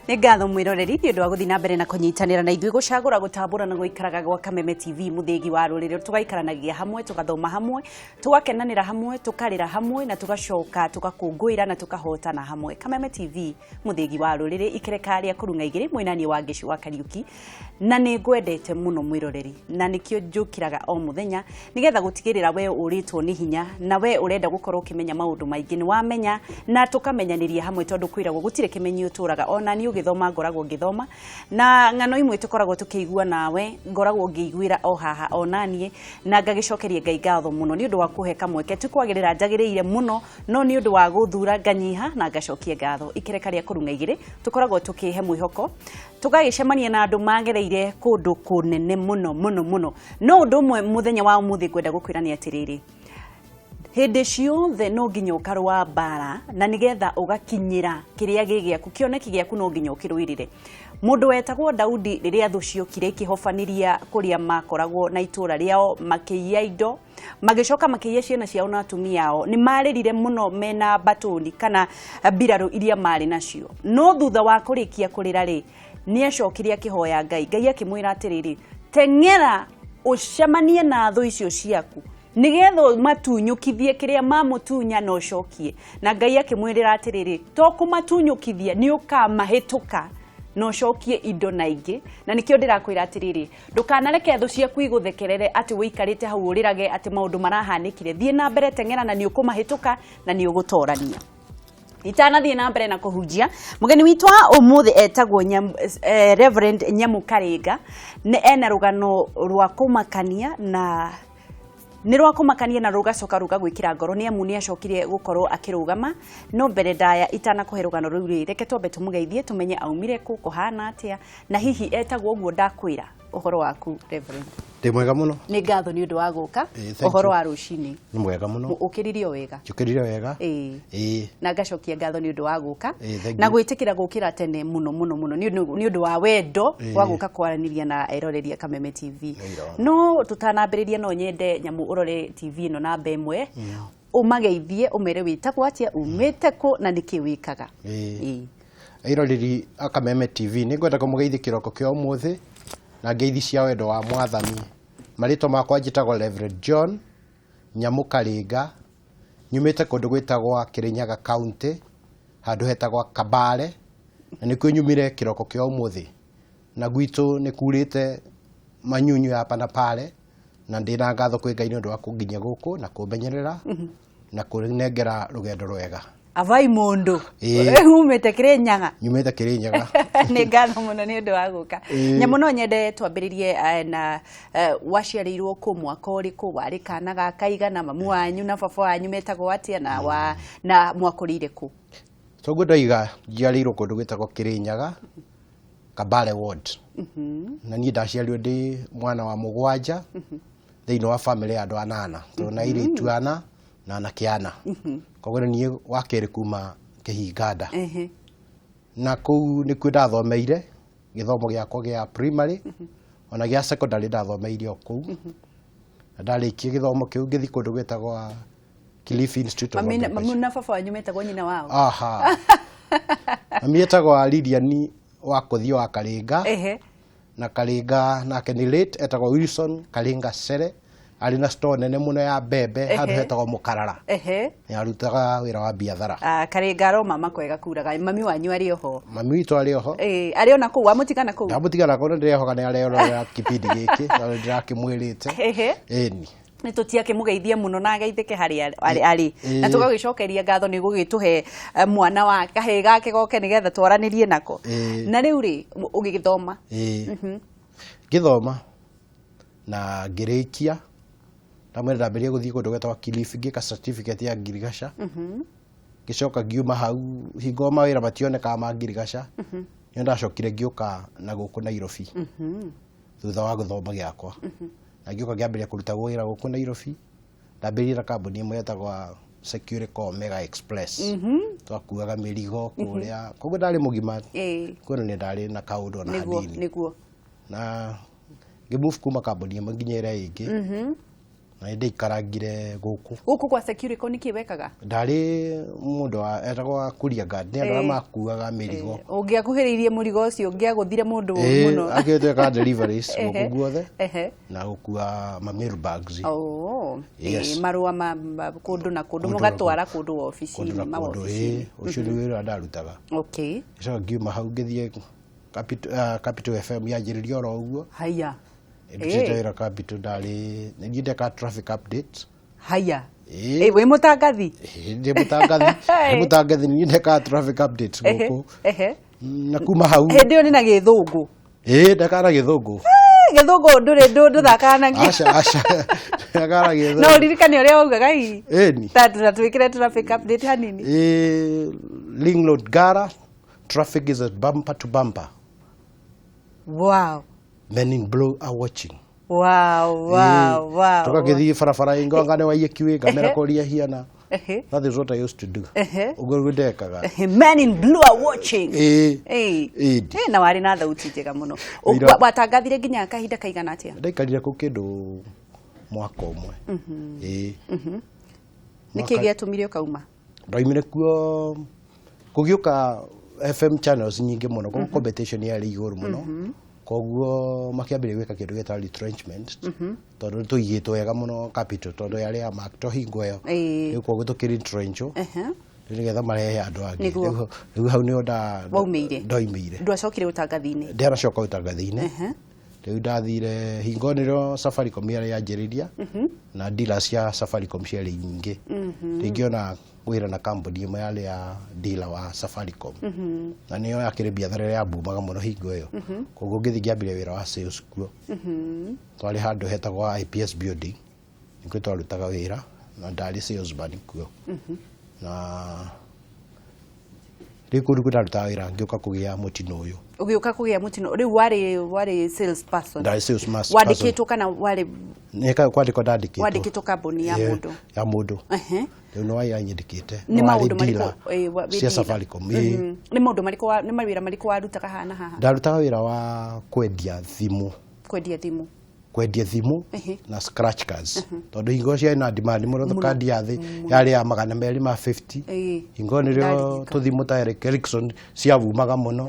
Nĩ ngatho mwĩroreri nĩ ũndũ wa gũthiĩ na mbere na kũnyitanĩra na ithuĩ gũcagũra, gũtambũra na gũikaraga gwa Kameme TV, mũthĩgi wa rũrĩrĩ. Tũgaikaranagia hamwe, tũgathoma hamwe, tũgakenanĩra hamwe, tũkarĩra hamwe na tũgacoka tũgakũngũĩra na tũkahotana hamwe. Kameme TV, mũthĩgi wa rũrĩrĩ, ikereka rĩa kũrung'a igĩrĩ mwĩnaniĩ wa Ngĩci wa Kariuki. Na nĩ ngwendete mũno mwĩroreri, na nĩkĩo njũkĩraga o mũthenya nĩgetha gũtigĩrĩra we ũrĩtwo nĩ hinya na we ũrenda gũkorwo ũkĩmenya maũndũ maingĩ nĩ wamenya na tũkamenyanĩria hamwe, tondũ kwĩragwo gũtirĩ kĩmenyi ũtũraga. Ona niĩ ũgĩthoma ngoragwo ngĩthoma, na ng'ano imwe tũkoragwo tũkĩigua nawe ngoragwo ngĩiguĩra o haha ona niĩ, na ngagĩcokeria Ngai ngatho mũno nĩ ũndũ wa kũhe kamweke. Ti kwagĩrĩra njagĩrĩire mũno, no nĩ ũndũ wa gũthura nganyiha na ngacokia ngatho. Ikereka rĩa kũrung'a igĩrĩ tũkoragwo tũkĩhe mwĩhoko, tũgagĩcemania na andũ magereire kũndũ kũnene mũno mũno mũno. No ũndũ ũmwe mũthenya wa ũmũthĩ ngwenda gũkwĩra nĩ atĩrĩrĩ, hĩndĩ ciothe no nginya ũkarũa mbara na nĩgetha ũgakinyĩra kĩrĩa gĩ gĩaku, kĩoneki gĩaku no nginya ũkĩrũĩrĩre. Mũndũ wetagwo Daudi, rĩrĩa thũ ciokire ikĩhobanĩria kũrĩa makoragwo na itũũra rĩao, makĩiya indo, magĩcoka makĩiya ciana ciao na atumia ao, nĩ marĩrire mũno mena mbatũni kana mbirarũ iria marĩ nacio. No thutha wa kũrĩkia kũrĩra rĩ, nĩ acokire akĩhoya Ngai. Ngai akĩmwĩra atĩrĩrĩ, "Teng'era ũcemanie na thũ icio ciaku nĩgetha matunyũkithie kĩrĩa mamũtunya na ũcokie." Na Ngai akĩmwĩrĩra atĩrĩrĩ, to kũmatunyũkithia, nĩ ũkamahĩtũka na ũcokie indo na ingĩ. Na nĩkĩo ndĩrakwĩra atĩrĩrĩ, ndũkanareke thũ ciaku igũthekerere atĩ ũikarĩte hau ũrĩrage atĩ maũndũ marahanĩkire. Thiĩ na mbere, teng'era, na nĩ ũkũmahĩtũka na nĩ ũgũtorania. Itanathiĩ na mbere na kũhunjia, mũgeni witũ wa ũmũthĩ etagwo Reverend Nyamu Karinga. Nĩ ena rũgano rwa kũmakania, na nĩ rwa kũmakania na rũgacoka rũgagwĩkĩra ngoro, nĩ amu nĩ acokire gũkorwo akĩrũgama. No mbere ndaya itanakũhe rũgano rũu rĩ, reke twambe tũmũgeithie, tũmenye aumire kũ, kũhana atĩa, na hihi etagwo ũguo ndakwĩra. Ũhoro waku, Reverend? Ndĩ mwega mũno. Nĩ ngatho nĩ ũndũ wa gũka. Thank Ũhoro you. wa rũcinĩ? Nĩ mwega mũno. Ũkĩrire o wega? Njũkĩrire wega. Ĩĩ. Na ngacokia ngatho nĩ ũndũ wa gũka Thank na you. gwĩtĩkĩra gũkĩra tene mũno mũno mũno nĩ ũndũ wa wendo wa gũka kwaranĩria na eroreria Kameme TV. Nĩiro. No tũtanambĩrĩria, no nyende Nyamũ ũrore TV ĩno namba ĩmwe, ũmageithie, ũmere wĩtagwo atĩa, umĩte kũ na nĩkĩ wĩkaga. Ĩĩ. Airoreri a Kameme TV, nĩ ngwenda kũmũgeithia kĩroko kĩa ũmũthĩ na ngeithi cia wendo wa Mwathani. Marĩtwa makwa njĩtagwo Reverend John Nyamũ Karinga, nyumĩte kũndũ gwĩtagwo Kĩrĩnyaga County, handũ hetagwo Kabare, na nĩkuo nyumire kĩroko kĩa ũmũthĩ. Na gwitũ nĩ kurĩte manyunyu ya hapa na pale, na ndĩna ngatho kwĩ Ngai nĩ ũndũ wa kũnginyia gũkũ na kũmenyerera na kũnengera rũgendo rwega. Avai mũndũ umĩte Kĩrĩnyaga. Nyumĩte Kĩrĩnyaga. Nĩ ngatho mũno nĩ ũndũ wa gũka. Nyamũ, no nyende twambĩrĩrie na waciarĩirwo kũ, mwaka ũrĩkũ, warĩ kana ga kaigana, mamu wanyu na baba wanyu metagwo atĩa, na wa na mwakũrĩire kũ? Toguo ndoiga, njiarĩirwo kũndũ gwĩtagwo Kĩrĩnyaga, Kabale Ward, na niĩ ndaciarirwo ndĩ mwana wa mũgwanja thĩinĩ wa famĩlĩ ya andũ anana, tondũ na airĩtu ana na anake ana, koguo nĩ niĩ wa kerĩ kuma kĩhinganda. Na kũu nĩkuo ndathomeire gĩthomo gĩakwa gĩa primary ona gĩa secondary, ndathomeire o kũu. Na ndarĩkia gĩthomo kĩu, ngĩthiĩ kũndũ gwĩtagwo Kilifi Institute of Mami Agriculture. na baba wanyu metagwo nyina wao? Aha. Mami etagwo Lilian wa kũthiĩ wa Karinga, na Karinga nake nĩ late, etagwo Wilson Karinga Sere, arĩ na store nene mũno ya mbembe handũ hetagwo Mũkarara. Nĩ arutaga wĩra wa biathara. Ah, Karinga aroma makwega kuraga. Mami wanyu arĩ oho? Mami witũ arĩ oho. Arĩ ona kũu wamũtigana kũu? Ndamũtigana kũu, ndĩrehoka nĩ arerorera kipindi gĩkĩ na ndĩrakĩmwĩrĩte. Ĩni. Nĩ tũtiakĩmũgeithie mũno na ageithĩke harĩa arĩ na tũgagĩcokeria ngatho nĩ gũgĩtũhe mwana wa kahĩĩ gake goke nĩgetha twaranĩrie nako. Na rĩu rĩ, ũgĩgĩthoma? Ĩĩ, ngĩthoma na ngĩrĩkia. Ndamwĩra ndambĩrĩria gũthiĩ kũndũ gwetagwo Kilifi, ngĩka certificate ya ngirigaca. Ngĩcoka ngiuma hau hingo mawĩra mationekaga ma ngirigaca, nĩo ndacokire ngĩũka na gũkũ Nairobi thutha wa gũthoma gĩakwa, na ngĩũka ngĩambĩrĩria kũruta wĩra gũkũ Nairobi. Ndambĩrĩirie na kambuni ĩmwe yetagwo Securicor Mega Express, twakuaga mĩrigo kũrĩa. Koguo ndarĩ mũgima, kuona nĩ ndarĩ na kaũndũ ona hanini. Na ngĩmove kuma kambuni ĩmwe nginya ĩrĩa ĩngĩ. Na nĩ ndaikarangire gũkũ. Gũkũ kwa Securicon nĩkĩ wekaga? Ndarĩ mũndũ wa etagwo wa courier guard, nĩ andũ arĩa makuaga mĩrigo. Ũngĩakuhĩrĩirie mũrigo ũcio ũngĩagũthire mũndũ ũru mũno. Agĩtuĩka deliveries gũkũ guothe na gũkua ma mail bags. Oh, Yes. Marũa ma kũndũ na kũndũ Kũndũ na mũgatwara kũndũ. kũndũ wabici-inĩ, Kũndũ na kũndũ, mawabici-inĩ. Ũcio nĩ wĩra ndarutaga. Okay. Ngĩcoka ngiuma hau ngĩthiĩ Capital FM yanjĩrĩria oro ũguo. Haya. Ndutĩte wĩra Capital, ndarĩ nĩ ndeka traffic updates. Haya. Wĩ mũtangathi? Ndĩ mũtangathi, ndĩ mũtangathi, nĩ ndeka traffic updates gũkũ. Na kuma hau Hĩndĩ ĩyo nĩ na gĩthũngũ. Ndeka na gĩthũngũ. Gĩthũngũ ndũrĩ ndũthakaga nakĩo. Aca, aca. Ndeka na gĩthũngũ. No ũririkane ũrĩa waugaga hihi? Ĩni. Ta twĩkĩre traffic update hanini. Ring Road Gara, traffic is at bumper to bumper. Wow. Men in blue are watching. Wow, wow, wow. Tũgagĩthiĩ barabara ĩngĩ anga nĩ waiye ngamera kũria hiana. That is what I used to do. Ũguo nĩguo ndekaga. Men in blue are watching. Na warĩ na thauti njega mũno. Watangathire nginya kahinda kaigana atĩa? Ndaikarire kũu kĩndũ mwaka ũmwe. Nĩkĩ gĩatũmire ũkauma? Ndaumire kuo kũgĩũka FM channels nyingĩ mũno, koguo competition yarĩ igũrũ mũno. Koguo makĩambĩrĩria gwĩka kĩndũ gĩtagwo retrenchment, tondũ tũigĩtwo wega mũno Capital, tondũ yarĩ ya Mark to hingo ĩyo. Rĩu koguo tũkĩ-retrenchwo nĩgetha marehe andũ angĩ. Rĩu hau nĩho Waumĩire? ndoimĩire. Ndwacokire ũtangathi-inĩ? Ndianacoka ũtangathi-inĩ. Rĩu ndathire hingo nĩrĩo Safaricom yarĩ yanjĩrĩria, na dealers cia Safaricom ciarĩ nyingĩ. Rĩngĩ ona wĩra na kambuni ĩmwe yarĩ ya dealer wa Safaricom, na nĩyo yakĩrĩ biathara ĩrĩa yabumaga mũno hingo ĩyo. Koguo ngĩthiĩ ngĩambĩrĩria wĩra wa sales kuo. Twarĩ handũ hetagwo IPS building, nĩkuo twarutaga wĩra, na ndarĩ salesman kuo. Na rĩu kũu nĩkuo ndarutaga wĩra, ngĩũka kũgĩa mũtino ũyũ. Ũgĩũka kũgĩa mũtino. Rĩu warĩ sales person? Ndarĩ sales person. Wandĩkĩtwo kana warĩ? Nĩ kwandĩkwo ndandĩkĩtwo. Wandĩkĩtwo kambuni ya mũndũ? Ya mũndũ. Rĩu nĩ wanyandĩkĩte. Nĩ No maũndũ warĩ marĩkũ, dealer wĩ cia dealer? Safaricom. Nĩ maũndũ marĩkũ nĩ mawĩra marĩkũ warutaga haha na haha? Ndarutaga wĩra wa kwendia thimũ. Kwendia thimũ. Kwendia thimũ na scratch cards. Tondũ hingo ciarĩ na demand mũno, kandi ya thĩ yarĩ ya magana merĩ ma 50. Hingo nĩrĩo Ndaririkana. tũthimũ ta Ericsson ciabumaga mũno.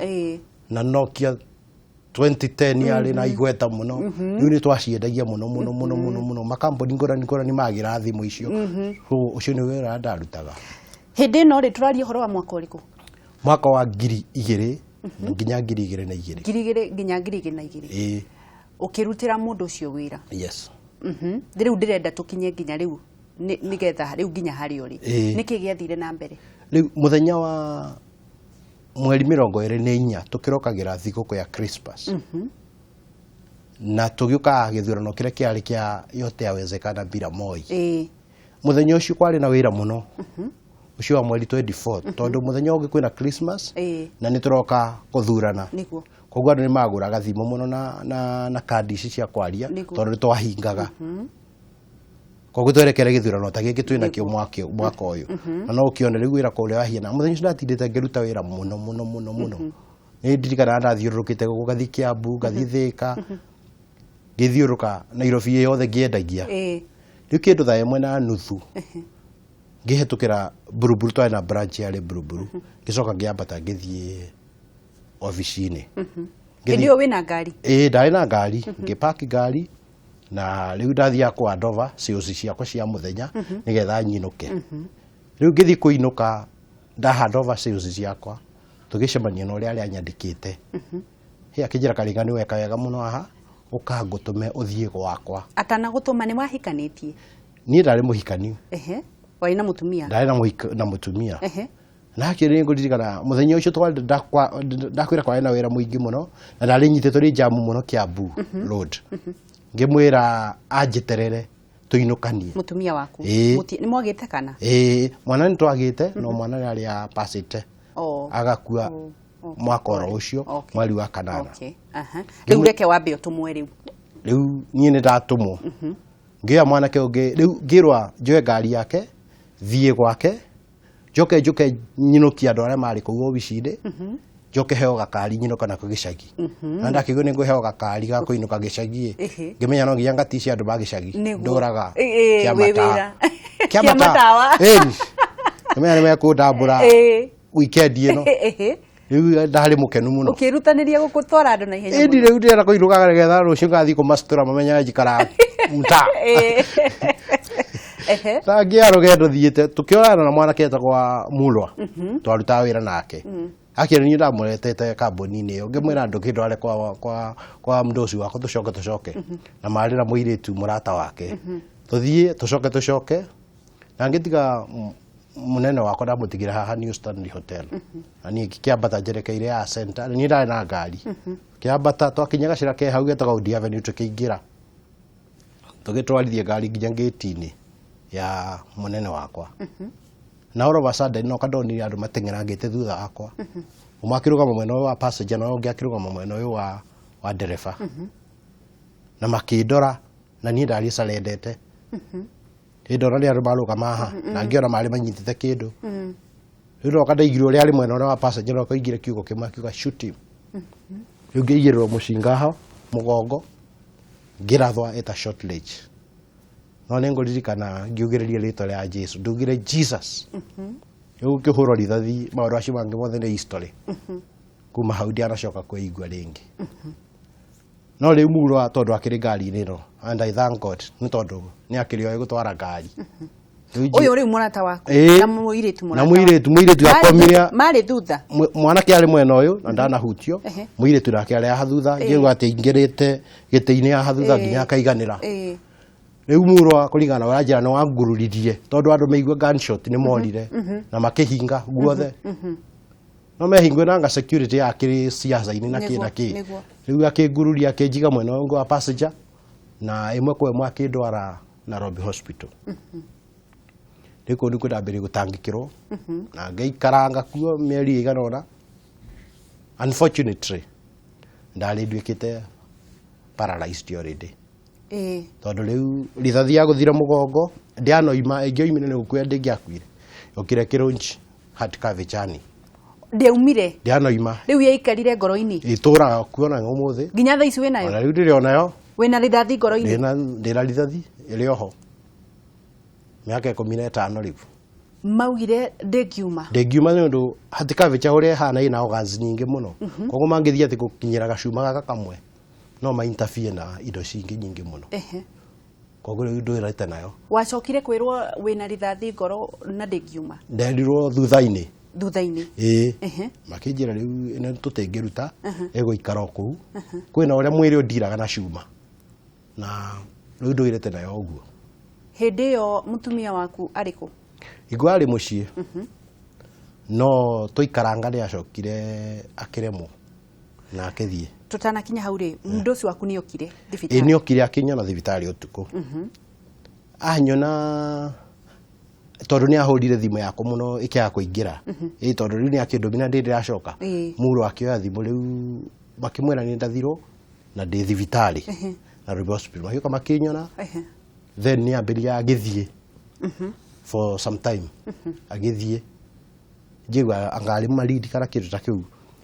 Na Nokia 2010 yarĩ na igweta mũno. Rĩu nĩ twaciendagia mũno mũno mũno mũno mũno. Makambuni ngũrani ngũrani magĩra thimũ icio. So ũcio nĩ wĩra ndarutaga. Hĩndĩ ĩno rĩ, tũraria ũhoro wa mwaka ũrĩkũ? Mwaka wa ngiri igĩrĩ nginya ngiri igĩrĩ na igĩrĩ. Ngiri igĩrĩ nginya ngiri igĩrĩ na igĩrĩ. Ũkĩrutĩra mũndũ ũcio wĩra? Yes. Rĩu ndĩrenda tũkinye nginya rĩu, nĩgetha rĩu nginya harĩa ũrĩ. Nĩkĩ gĩathire na mbere? Rĩu mũthenya wa mweri mĩrongo ĩrĩ na inya tũkĩrokagĩra thigũkũ ya Christmas. Na tũgĩũka gĩthurano kĩrĩa kĩarĩ kĩa yote yawezekana bila Moi. Mũthenya ũcio kwarĩ na wĩra mũno. Ũcio wa mweri 24, tondũ mũthenya ũngĩ kwĩna Christmas, na nĩ tũroka gũthurana. Koguo andũ nĩ magũraga thimũ mũno na kandi ici cia kwaria, tondũ nĩ twahingaga. Koguo twerekere gĩthurano ta gĩkĩ twĩna kĩo mwaka ũyũ. Na no ũkĩone rĩu wĩra kũrĩa wahiana. Mũthenya ũcio ndatindĩte ngĩruta wĩra mũno mũno mũno mũno. Nĩ ndirikanaga ndathiũrũrũkĩte gũkũ, ngathiĩ Kiambu, ngathiĩ Thĩka, ngĩthiũrũrũka Nairobi yothe ngĩendagia. Rĩu kĩndũ thaa ĩmwe na nuthu ngĩhetũkĩra Buruburu, twarĩ na branch yarĩ Buruburu, ngĩcoka ngĩambata ngĩthiĩ obici-inĩ. Hĩndĩ ĩyo wĩna ngari? Ndarĩ na ngari, ngĩpaki ngari, na rĩu ndathiaga kwa Dover sales ciakwa cia mũthenya nĩgetha nyinũke. Rĩu ngĩthiĩ kũinũka, nda hand over sales ciakwa, tũgĩcemania na ũrĩa arĩa anyandĩkĩte. Hĩ, akĩnjĩra, Karinga nĩ weka wega mũno haha, ũka ngũtũme ũthiĩ gwakwa. Atanagũtũma nĩ wahikanĩtie? Niĩ ndarĩ mũhikani. Warĩ na mũtumia? Ndarĩ na mũtumia. Na hakĩrĩ nĩ ngũririkana mũthenya ũcio ndakwĩra kwarĩ na wĩra mũingĩ mũno, na ndarĩ nyitĩtwo nĩ jamu mũno Kiambu Road. Ngĩmwĩra anjĩterere tũinũkanie. Mũtumia waku? Nĩ mwagĩte kana? Mwana nĩ twagĩte, no mwana nĩ arĩ apacĩte. Agakua mwaka oro ũcio, mweri wa kanana. Rĩu reke wambe ũtũmwe rĩu. Rĩu niĩ nĩ ndatũmwo. Ngĩoya mwanake ũngĩ, rĩu ngĩrwa njoe ngari yake, thiĩ gwake, njoke njũke nyinũkie andũ arĩa marĩ kũu obici-inĩ, Njoke heo gakari nyinũka nako gĩcagi. Na ndakĩigua nĩ ngũheo gakari ga kũinũka gĩcagi ĩ, ngĩmenya no nginya ngaticie andũ ba gĩcagi. Ndũraga kĩa wĩ matawa. wĩra. Kĩa Kĩa matawa. matawa. Ĩni. Ngĩmenya nĩ mekũndambũra weekend ĩno. Rĩu ndarĩ mũkenu mũno. Ũkĩrutanĩria gũtwara andũ na ihenya Ĩndi mũno. rĩu ndĩrenda kũinũka nĩgetha rũciũ ngathiĩ kũmacitũra mamenye njikaraga mtaa. Tangĩa rũgendo thiĩte tũkĩorana na mwanake etagwo wa Mulwa, twarutaga wĩra nake. Akĩra niĩ ndamũretete kambuni-inĩ ĩyo, ngĩmwĩra ndũkĩndware kwa mdosi wakwa tũcoke tũcoke, na marĩ na mũirĩtu mũrata wake, tũthiĩ tũcoke tũcoke. Na ngĩtiga mũnene wakwa, ndamũtigire haha New Stanley Hotel, na niĩ ngĩkĩambata njerekeire ya center. Niĩ ndarĩ na ngari, kĩambata twakinya gacĩra ke hau getagwo Audi Avenue, tũkĩingĩra, tũgĩtwarithia ngari nginya ngĩti-inĩ ya mũnene wakwa. Na all of a sudden no kandonire andũ mateng'erangĩte thutha wakwa, ũmwe akĩrũgama mwena ũyũ wa passenger na ũngĩ akĩrũgama mwena ũyũ wa ndereba, na makĩndora, na niĩ ndariĩ carendete. Ndona nĩ andũ marũgama haha na ngĩona marĩ manyitĩte kĩndũ. Rĩu noka ndaigire ũrĩa arĩ mwena ũrĩa wa passenger, noka aigire kiugo kĩmwe, akiuga, "Shoot him." Rĩu ngĩigĩrĩrwo mũcinga ho mũgongo, ngĩrathwa ĩta short range. No nĩ ngũririkana ngiugĩrĩria rĩtwa rĩa Jesu, ndugire, "Jesus." Rĩu ngĩhũrwo rithathi, maũndũ acio mangĩ mothe nĩ history. Kuma hau ndianacoka kwĩigua rĩngĩ. No rĩu Murwa tondũ akĩrĩ ngari-inĩ ĩno, and I thank God nĩ tondũ nĩ akĩrĩ oĩ gũtwara ngari. Rĩu Ũyũ rĩu mũrata waku Ĩĩ. na mũirĩtu Na mũrata. mũirĩtu akomire. Marĩ thutha. Mwanake arĩ mwena ũyũ na ndanahutio, mũirĩtu nake arĩ haha thutha. Ngĩigua atĩ aingĩrĩte gĩtĩ-inĩ haha thutha nginya akaiganĩra. Rĩu Murwa kũringana na ũrĩa njĩra nĩ wangururirie, tondũ andũ maigua gunshot nĩ morire na makĩhinga guothe, no mehingwe nanga security yakĩrĩ ciaca-inĩ na kĩ na kĩ. Rĩu akĩngururia, akĩnjiga mwena ũyũ ũngĩ wa passenger, na ĩmwe kwa ĩmwe akĩndwara Nairobi Hospital. Rĩu kũu nĩkuo ndambĩrĩirie gũtangĩkĩrwo na ngĩikaranga kuo mĩeri ĩigana ũna. Unfortunately ndarĩ nduĩkĩte paralyzed already, tondũ rĩu rithathi ya gũthira mũgongo ndĩanoima, ĩngĩoimire nĩ gũkua ndĩngĩakuire, yokire kĩrũnji heart cavity. Ndĩaumire? Ndĩanoima. Rĩu yaikarire ngoro-inĩ? Ĩtũraga kuo na ũmũthĩ. Nginya thaa ici wĩnayo? Ona rĩu ndĩrĩ onayo. Wĩna rithathi ngoro-inĩ? Ndĩna rithathi ĩrĩ oho mĩaka 15 rĩu. Maugire ndĩngiuma? Ndĩngiuma nĩ ũndũ heart cavity ũrĩa ĩhana ĩna organs nyingĩ mũno, koguo mangĩthiĩ atĩ gũkinyĩra gacuma gaka kamwe no ma interfere na indo cingĩ nyingĩ mũno. Koguo rĩu ndwĩrĩte nayo. Wacokire kwĩrwo wĩna rithathi ngoro na ndĩngiuma? Nderirwo thutha-inĩ. Thutha-inĩ? Ĩĩ. Makĩnjĩra rĩu ĩno tũtingĩruta, ĩgũikara o kũu, kwĩna ũrĩa mwĩrĩ ũndiraga na cuma, na rĩu ndũirĩte nayo ũguo. Hĩndĩ ĩyo mũtumia waku arĩ kũ? Hingo arĩ mũciĩ, no tũikaranga nĩ acokire akĩremwo na akĩthiĩ. Tũtanakinya hau rĩ, mũndũ ũcio waku nĩ okire Ĩ, thibitarĩ? Nĩ okire akĩnyona thibitarĩ ũtukũ. Anyona, tondũ nĩ ahũrire thimũ yakwa mũno ĩkĩaga kũingĩra, ĩ tondũ rĩu nĩ akĩndũmira ndĩ ndĩracoka. Mũrũ akĩoya thimũ, rĩu makĩmwĩra nĩ ndathirwo na ndĩ thibitarĩ Nairobi Hospital. Magĩũka makĩnyona. Then nĩ ambĩrĩria agĩthiĩ for some time, agĩthiĩ njigua anga arĩ Malindi kana kĩndũ ta kĩu.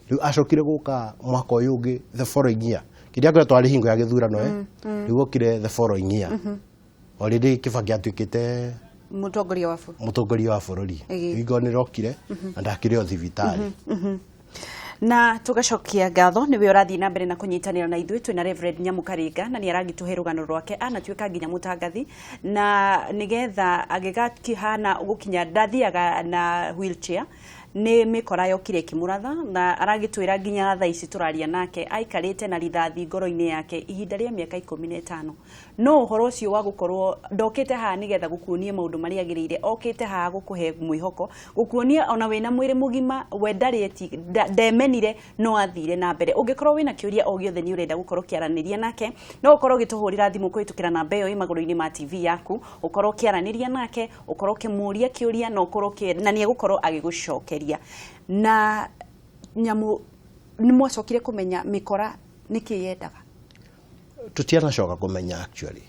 Rĩu acokire gũka mwaka ũyũ ũngĩ, the following year, kĩrĩa akoretwo arĩ hingo ya gĩthurano, rĩu okire the following year already Kibaki atuĩkĩte Mũtongoria wa bũrũri. Mũtongoria wa bũrũri. Hingo nĩ rokire na ndakĩrĩ o thibitarĩ. Na tugacokia ngatho nĩwe ũrathiĩ na mbere na kũnyitanĩra na ithuĩ. Twĩna Reverend Nyamukaringa na nĩ aragĩtũhe rũgano rwake, anatuĩka nginya mũtangathi na nĩgetha agĩgakĩhana gũkinya ndathiaga na wheelchair, nĩ mĩkora yokire ĩkĩmũratha, na aragĩtwĩra nginya thaa ici tũraria nake aikarĩte na rithathi ngoro-inĩ yake ihinda rĩa mĩaka 15. No ũhoro ũcio wa gũkorwo ndokĩte haha nĩgetha gũkuonia maũndũ marĩa agĩrĩire, okĩte haha gũkũhe mwĩhoko, gũkuonia ona wĩna mwĩrĩ mũgima we ndarĩ ndemenire, no athire na mbere. Ũngĩkorwo wĩna kĩũria o gĩothe nĩ ũrenda gũkorwo ũkĩaranĩria nake, no ũkorwo ũgĩtũhũrĩra thimũ kũhĩtũkĩra namba ĩyo ĩ magũrũ-inĩ ma TV yaku, ũkorwo ũkĩaranĩria nake, ũkorwo ũkĩmũria kĩũria na ũkorwo na nĩ egũkorwo agĩgũcokeria. Na nyamũ nĩ mwacokire kũmenya mĩkora nĩkĩ yendaga? Tũtianacoka kũmenya actually,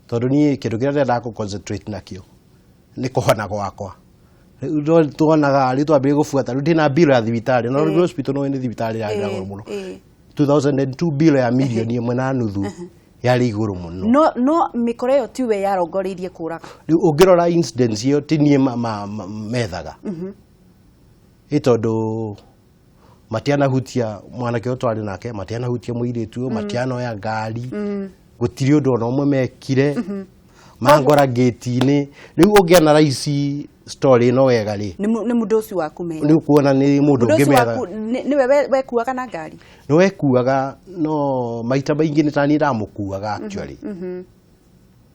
tondũ niĩ kĩndũ kĩrĩa ndendaga kũ concentrate nakĩo nĩ kũhona gwakwa. Rĩu tuonaga rĩu twambĩrĩria gũbuata rĩu ndĩna bill ya thibitarĩ na rĩu hospital no nĩ thibitarĩ yarĩ na goro mũno. 2002 bill ya mirioni 1.5 yarĩ igũrũ mũno. No mĩkora ĩyo tiwe yarongoreirie kũraga. Rĩu ũngĩrora incidents ĩyo ti niĩ methaga ĩ tondũ matianahutia mwanake ũyũ twarĩ nake, matianahutia mũirĩtu ũyũ, matianoya ngari, gũtirĩ ũndũ ona ũmwe mekire, mangora ngĩti-inĩ. Rĩu ũngĩ-analyse story ĩno wega rĩ, Nĩ mũndũ ũcio waku me nĩ ũkuona nĩ mũndũ mũndũ ũngĩ ũcio methaga. Waku nĩwe wekuaga na ngari? Nĩ wekuaga, no maita maingĩ nĩ taniĩ ndamũkuaga actually.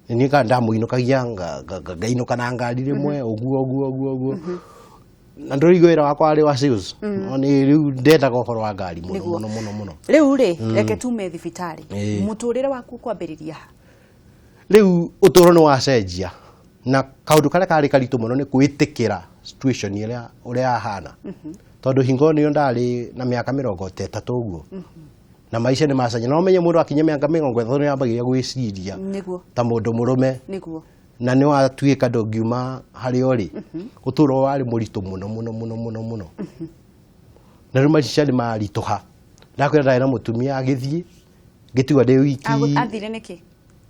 Nĩ niĩ kana ndamũinũkagia ngainũka na ngari rĩmwe ũguo ũguo ũguo ũguo, na ndũrĩigua wĩra wakwa warĩ wa sales, no nĩ rĩu ndendaga ũhoro wa ngari mũno. Nĩguo. Mũno mũno mũno. Rĩu rĩ, reke tume thibitarĩ. Mũtũrĩre waku kwambĩrĩria ha? Rĩu ũtũũro nĩ wacenjia, na kaũndũ karĩa karĩ karitũ mũno nĩ kwĩtĩkĩra situation ĩrĩa ũrĩa yahana, tondũ hingo nĩyo ndarĩ na mĩaka 33 ũguo, na maica nĩ macenjia, na ũmenye mũndũ akinya mĩaka 30 nĩ ambagĩrĩria gwĩciria ta mũndũ mũrũme. Na nĩ watuĩka ndũngiuma harĩa ũrĩ. Ũtũũro warĩ mũritũ mũno mũno mũno mũno mũno, na rĩu maica nĩ maritũha. Ndakwĩra ndarĩ na mũtumia, agĩthiĩ, ngĩtigwo ndĩ wiki. Athire nĩkĩ?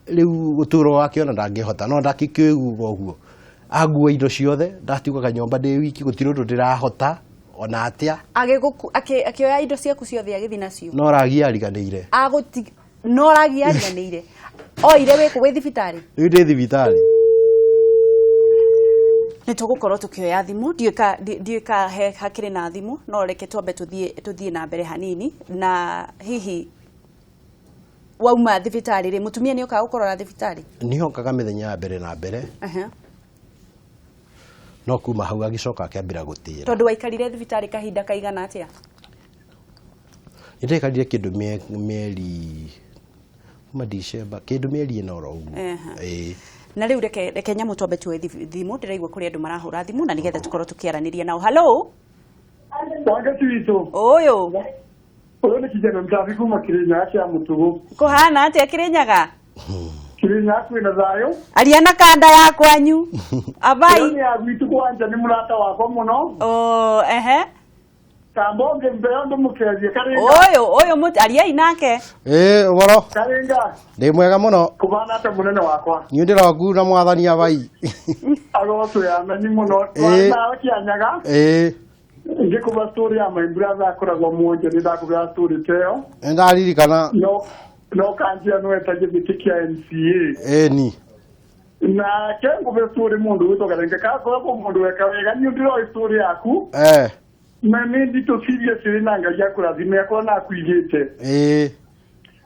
Rĩu ũtũũro wake ona ndangĩhota, no ndakĩkĩuga ũguo, angua indo ciothe, ndatigwo kanyũmba ndĩ wiki, gũtirĩ ũndũ ndĩrahota ona atĩa. Akĩoya indo ciaku ciothe agĩthiĩ nacio? No ragi ariganĩire. Agũti no ragi ariganĩire oire wĩkũ, wĩ thibitarĩ? Rĩu ndĩ thibitarĩ. Nĩ tũgũkorwo tũkĩoya thimũ, ndiũĩ ka he hakĩrĩ na thimũ, no reke twambe tũthiĩ na mbere hanini. Na hihi wauma thibitarĩ rĩ, mũtumia nĩ okaga gũkũrora thibitarĩ? Nĩokaga mĩthenya ya mbere na mbere, no kuma hau agĩcoka akĩambĩra gũtĩra. Tondũ waikarire thibitarĩ kahinda kaigana atĩa? Nĩ ndaikarire kĩndũ mĩeri kuma December kĩndũ mĩeri 4 oro ũguo. Ĩĩ. Na rĩu reke nyamũ twambe tuoe thimũ. Ndĩraigua kũrĩ andũ marahũra thimũ na nĩgetha tũkorwo tũkĩaranĩria nao. Hello. Wangeci witũ. Ũyũ. Ũyũ nĩ kijana mtabi kuma Kĩrĩnyaga kĩa Mũtũgũ. Kũhana atĩa Kĩrĩnyaga? Kĩrĩnyaga kwĩna thayũ. Aria na kanda ya kwanyu abai. Ĩyo nĩ ya gwitũ kwanja, nĩ mũrata wakwa mũno. Oh, ehe. Kambonge mbeo ndĩmũkerie Karinga. Ũyũ ariai nake. Ĩĩ, ũhoro? Karinga. Ndĩ mwega mũno. Kũbana atĩa mũnene wakwa? Niĩ ndĩroku na mwathani abai. Agocwo ya meni mũno. Twarĩ nawe Kĩanyaga. Ngĩkũba story ya my brother akoragwo mwonje, nĩ ndakũbea story ta ĩyo. Nĩ ndaririkana. No kanjia no etagie gĩtĩ kĩa MCA. Ĩĩ ni. Na ke ngũbe story mũndũ wĩtwo Karenga kakoragwo mũndũ weka wega, niĩ ndĩroĩ story yaku. Na nĩ nditũ serious na Ngai akũrathime akorwo na akuigĩte.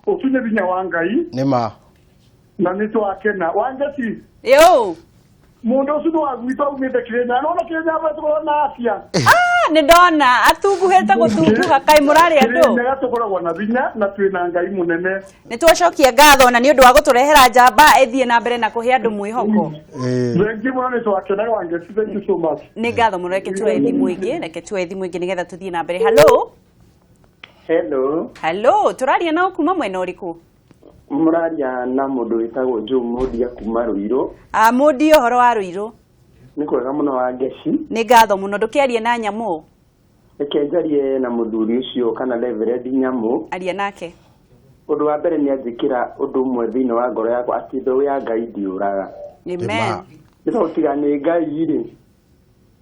Ũcio nĩ hinya wa Ngai. Nĩ ma. Na nĩ twakena Wangeci. Yo. Mũndũ ũcio nĩ wa gwitũ aumĩte Kĩrĩnyaga, nona Kĩrĩnyaga tũkoragwo na afya. Ah, nĩ ndona atunguhĩte gũtunguha, kaĩ mũrarĩ andũ. Kĩrĩnyaga tũkoragwo na hinya na twĩna Ngai mũnene. Nĩ twacokia ngatho na nĩ ũndũ wa gũtũrehera njamba ĩthiĩ na mbere na kũhe andũ mwĩhoko. Thengi mũno, nĩ twakena Wangeci, thank you so much. Nĩ ngatho mũno. Reke tuoe thimũ ĩngĩ, reke tuoe thimũ ĩngĩ nĩgetha tũthiĩ na mbere. Hello. Hello. Hello, tũraria nao kuma mwena ũrĩkũ? Mũraria na mũndũ wĩtagwo Joe Mũndia kuma Ruiru. Ah, Mũndi, ũhoro wa Ruiru? Nĩ kwega mũno Wangeci. Nĩ ngatho mũno. Ndũkĩarie na nyamũ. Reke njarie na mũthuri ũcio kana Reverend Nyamũ. Aria nake. Ũndũ wa mbere nĩ anjĩkĩra ũndũ ũmwe thĩinĩ wa ngoro yakwa atĩ mbeũ ya Ngai ndĩũraga. Amen. Nĩ tondũ tiga nĩ Ngai rĩ,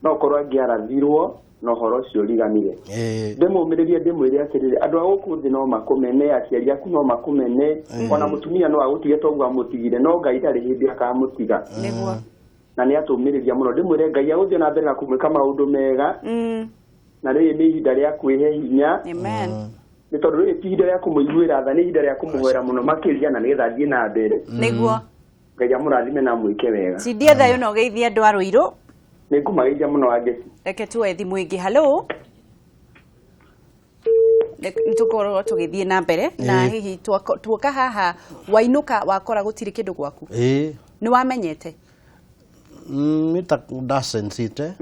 no korwo angĩarathirwo na ũhoro ũcio ũriganire. Ndĩmũmĩrĩrie, ndĩmwĩre atĩrĩrĩ, andũ a gũkũ thĩ no makũmene, aciari aku no makũmene, ona mũtumia no agũtige toguo amũtigire, no Ngai ndarĩ hĩndĩ akamũtiga. Na nĩ atũmĩrĩria mũno. Ndĩmwĩre Ngai agũthiĩ na mbere na kũmwĩka maũndũ mega. Na rĩrĩ nĩ ihinda rĩa kwĩhe hinya. Amen. Nĩ tondũ rĩrĩ ti ihinda rĩa kũmũiguĩra tha, nĩ ihinda rĩa kũmũhoera mũno makĩria na nĩgetha athiĩ na mbere. Ngai amũrathime na amwĩke wega. Cindie thayũ na ũgeithie andũ a Ruiru. Nĩ ngũmageithia mũno Wangeci. Reke tuoe thimũ ĩngĩ. Hello. Nĩ tũkorwo tũgĩthiĩ na mbere na hihi tuoka haha wainũka wakora gũtirĩ kĩndũ gwaku? Ĩĩ. Nĩ wamenyete? Nĩ ta ndacensite,